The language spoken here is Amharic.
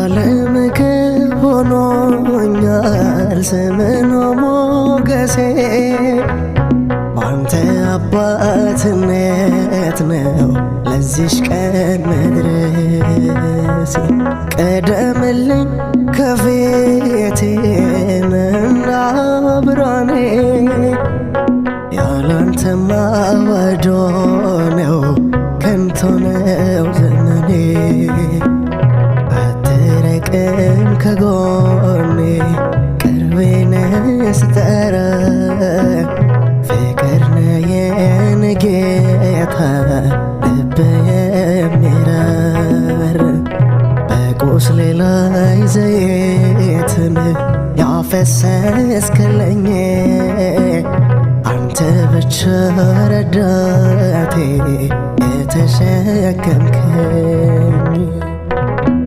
ለዓለም ሆኖኛል ስምህ ነው ሞገሴ፣ ባንተ አባትነት ነው ለዚሽ ቀን መድረሴ። ቀደምልኝ ከፊቴ እና ብርሃኔ፣ ያላንተማ ባዶ ነው፣ ከንቱ ነው ዘመኔ። አትርቅም ከጎኔ፣ ቅርቤ ነህ ስጠራ፣ ፍቅር ነህ የኔ ጌታ ልብ የሚራራ። በቁስሌ ላይ ዘይትን ያፈሰስክልኝ፣ አንተ ብቻ ረዳቴ የተሸከምከኝ።